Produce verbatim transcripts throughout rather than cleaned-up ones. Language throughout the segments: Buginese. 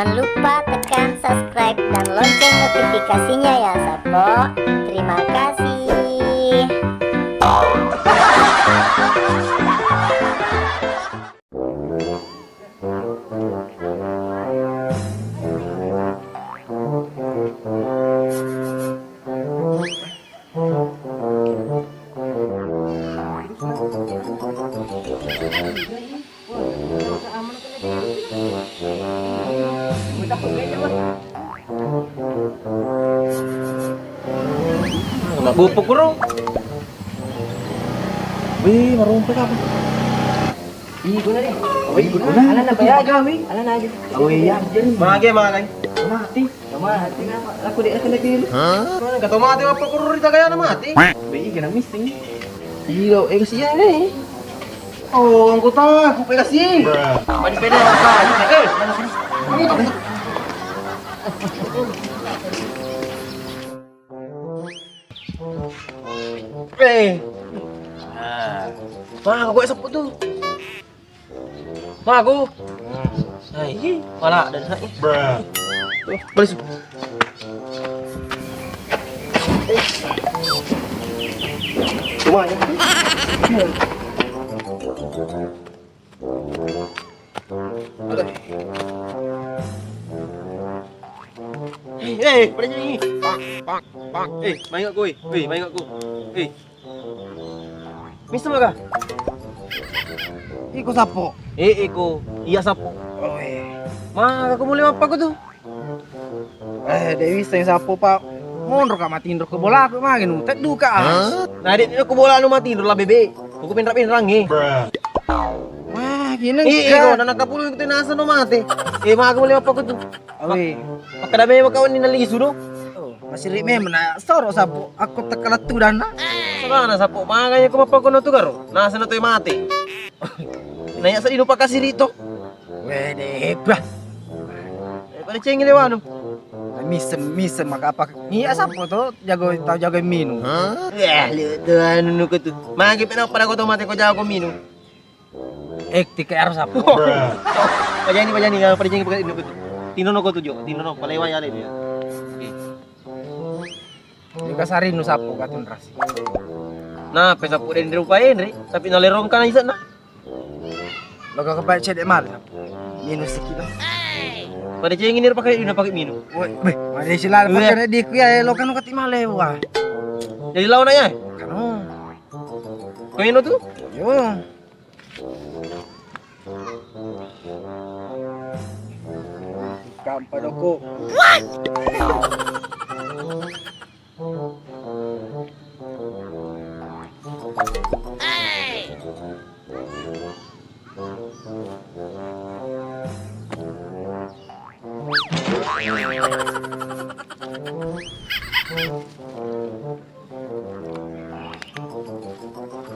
Jangan lupa tekan subscribe dan lonceng notifikasinya ya, Sappo. Terima kasih. Bupuk, Bro. Wih, marumpe apa? Ih, guna deh. Oh, ih, guna. Alana apa ya, Gawi? Alana aja. Oh, iya. Mage, mage. Mati. Mati ngapa? Aku dek, aku dek dulu. Hah? Mana kata mati apa kurri tagayana mati? Be, kena missing. Iya, eh, kasihan, eh. Oh, anggota aku pe kasihan. Mari pede apa? Eh, mana sini? Kamu tak Eh. Nah. Maka gue seppu tu. Maka. Nah, ini malah ada sana. Tuh, balik sini. Cuma ya. Eh, eh, pada sini. Pak, pak, pak. Eh, main aku, eh. Eh, main aku. Eh. Mister maka? Iko Sappo? Eh, iko. Iya, Sappo. Oh, eh. Maka aku mulai apa aku tuh? Eh, Dewi, saya Sappo, Pak. Monro ka matinro ke bola aku magi nu. Teddu ka. Nah, dek, aku bola nu matinro lah, bebek. Aku penrak-penrak, eh. Wah, gini Eh, eh, enggak. Kau anak kapulu itu nasa no mate. Eh, maka boleh apa aku tuh? Awe. Makkeda memang kau ni nalisu do. Oh, masih ri memang na soro Sappo. Aku tekkalettu dana. Sana Sappo, makanya aku mappakono tu karo. Nah, sana tu mate. Nanya sedih lupa kasih rito. Wede, bah. Eh, pada cengi lewanu. Misem, misem maka apa? Iya, Sappo to? Jago, tau jago minum. Ya, lihat tu anu nuku tu. Magi pernah pada kau tau mate kau jago minum. Eh, T K R Sappo. Pajani, pajani, ya, pajani, pajani, tino no ko tujo, tino no, palewa ya, le, ya. Oke. Juga sarinu Sappo katun rasi. Nah, pe Sappo den rupa Enri, tapi nalerong kan isa na. Lo ka kepae cedek mal. Minus sikit lah. Pada cengin ni pakai, ini pakai minum. Woi, beh, ada istilah Iya. Pakai di ku ya, lo kan kati malewa. Jadi lawan aja. Kano. Kau minum tu? Yo. Kampa doko.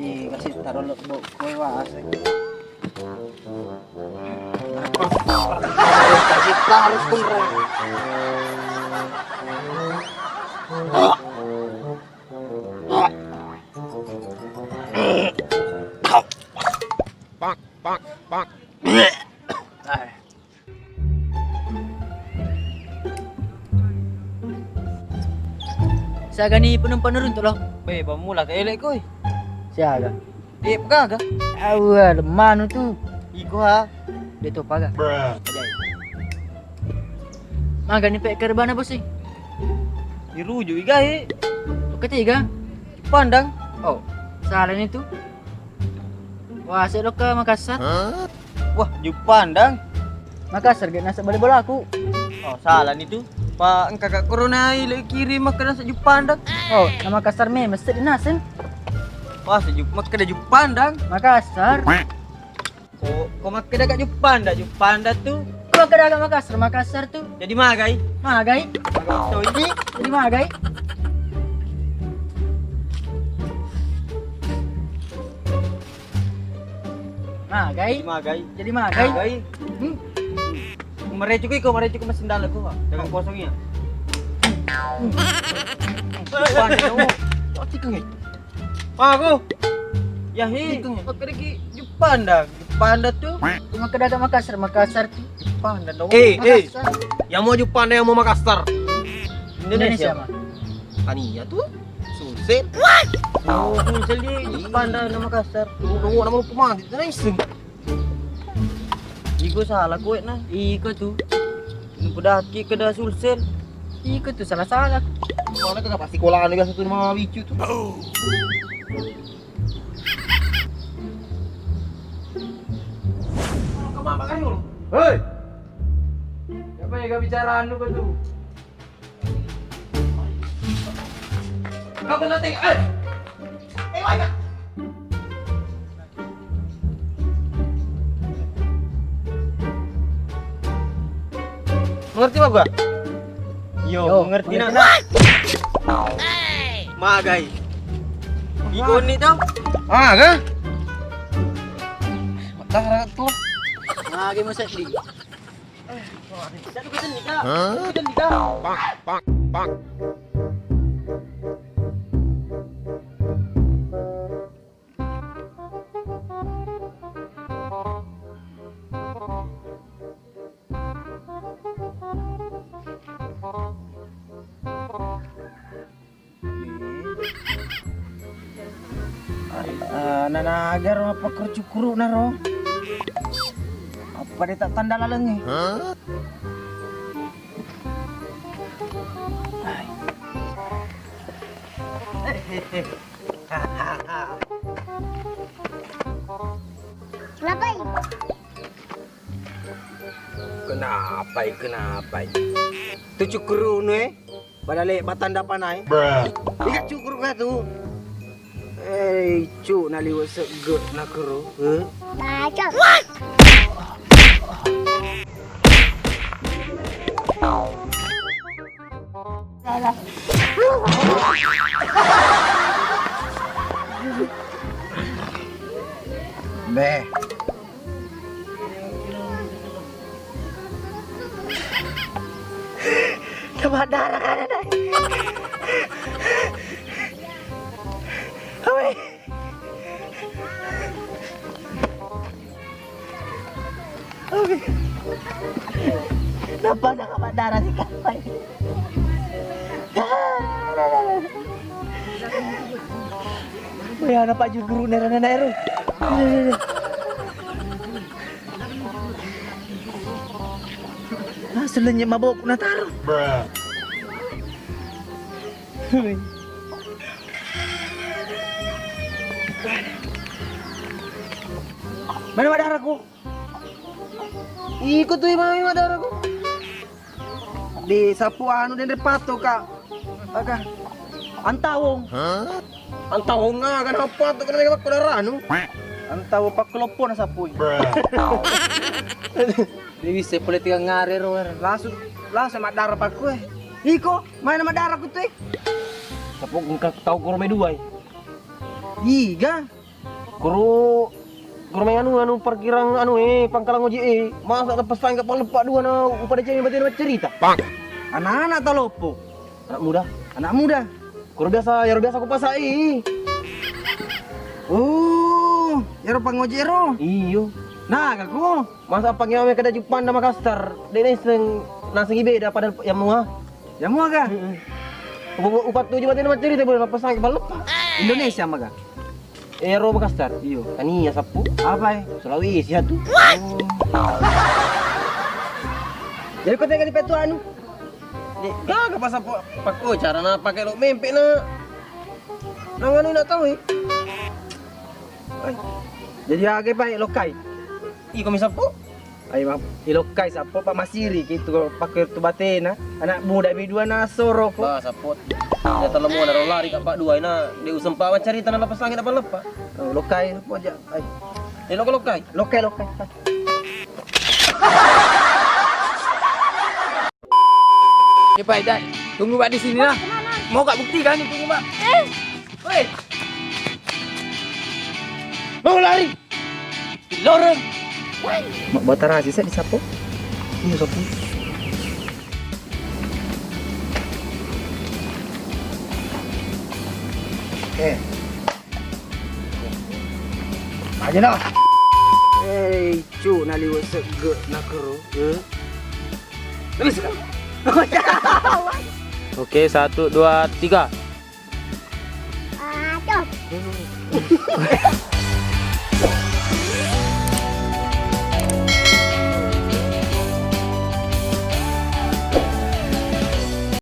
Ih, kasih taruh lebo kue wase. Kasih taruh pun. Pak, pak, pak. Siaga ni penumpang nurun tu lo? Be, pamula ke elek koi. Siaga? Eh, pegaga? Awa, lemanu tu. Iko ha? De to paga. Maga ni pe kerbana bosi? Diruju igai. Ketiga? Pandang. Oh, salah ni tu. Wah, saya lo ke Makassar. Wah, Jupandang. Makassar gak nasab balik bolaku. Oh, salah ni tu. Pa engka ka corona ile kiri makan nasab Jupandang. Oh, na Makassar me mesti dinaseng. Wah, sejuk makkeda Jupandang. Makassar. Ko, ko makkeda ka Jupandang, Jupandang tu. Ko makkeda ka Makassar, Makassar tu. Jadi magai. Magai. Magai. Jadi magai. Magai. Magai. Jadi magai. Magai. Hmm. Marecuki ko, marecuki mesin dalam ko, Pak. Jangan kosong ya. Jepang ya, oh. Aku. Ya hi. Pakai lagi Jepang dah. Panda tu, cuma kedada Makassar, Makassar tu. Panda dong. Eh, eh. Makassar. Yang mau Jepang, yang mau Makassar. Indonesia, Indonesia, mah. Tania tu, Sulsel. Oh, Sulsel di Jepang dah nama Makassar. Lu, lu, nama lu pemati, itu nice. Iko salah kowe nah. Iko tu. Nupudaki keda Sulsel. Iko tu salah-salah. Mana kena pasti kolaan biasa tu nama Wicu tu. Hei! Siapa yang gak bicara anu kau tu? Kau kena tengok, eh! Eh, wajah! Mengerti apa gua? Yo, yo, mengerti, nak. Mengerti. Magai. Iko ni tau? Ah, kan? Matang rakyat tu. Magai masa di. Hah? Ah, nanaga ro mappakkuru-cukkuruna ro. Apa de' tattanda lalengnge? Ai. Kenapa ini? Kenapai, kenapai? Tu cukkurunu, eh? Pada le batanda panai. Iga cukkuru ka tu. Eh, cu naliwe segge nakero, eh? Bacot. Beh. Tama darah kan ada. Oi. Oke. Napa nak kabar darah si kapai? Wih, anak Pak Juru Guru nera nera eru. Ah, selenye mabok na taro. Mana madaraku? Iko tu imami madaraku. Di sapu anu denre pato ka. Aga. Antawong. Hah? Antawong aga na pato kana mega pakko daranu. Antawong pakko loppo na sapui. Di wisse pole tiga ngare ro langsung langsung madara pakku eh. Iko mana madaraku tu eh. Sapu engka tau koro me dua eh. Iga. Koro, koro mai anu, anu parkirang anu, eh, pangkalang ojek, eh. Masa ada pesan ke paleppa dua na upada cewek batin maccerita. Anak-anak taloppo. Anak muda. Anak muda. Koro biasa, yaro biasa ku pasai. Oh, yaro pangojek ro. Iyo. Nah, aku. Masa pangewa kada Jepang da Makassar. Dek naseng, naseng ibe da pada yang mua. Yang mua ga? Heeh. Upa-, upa tuju batin maccerita boleh lepas sakit paleppa. Indonesia maga. Ero Makassar. Iyo. Tania sappu. Apa eh? Sulawesi atu. Oh. Jadi kau tengok di petu anu. Di gaga pasappo pakko cara na pakai lo mempe na. Nang anu na tahu eh. Ai. Jadi aga pa lokkai. Iko mi sappo. Ai ma ilokkai sappo pa masiri kitu pakai tu batena. Anak muda mi dua na soro ko. Ba sappo. Ya talemu na ro lari ka pa dua na de usempa macarita na lepas angin apa lepa. Oh, lokkai sappo aja. Ai. Elok lokkai. Lokkai lokkai. Cepat, Dai. Tunggu, Pak, di sini lah. Mau kak buktikan nih, tunggu, Pak. Eh. Woi. Mau lari. Loreng. Mak Batara sisa di sapo? Iya, sapo. Eh. Aja dah. Eh, cu, naliwe segge nakero. Eh. Terus kan? Oke, satu, dua, tiga. Aduh.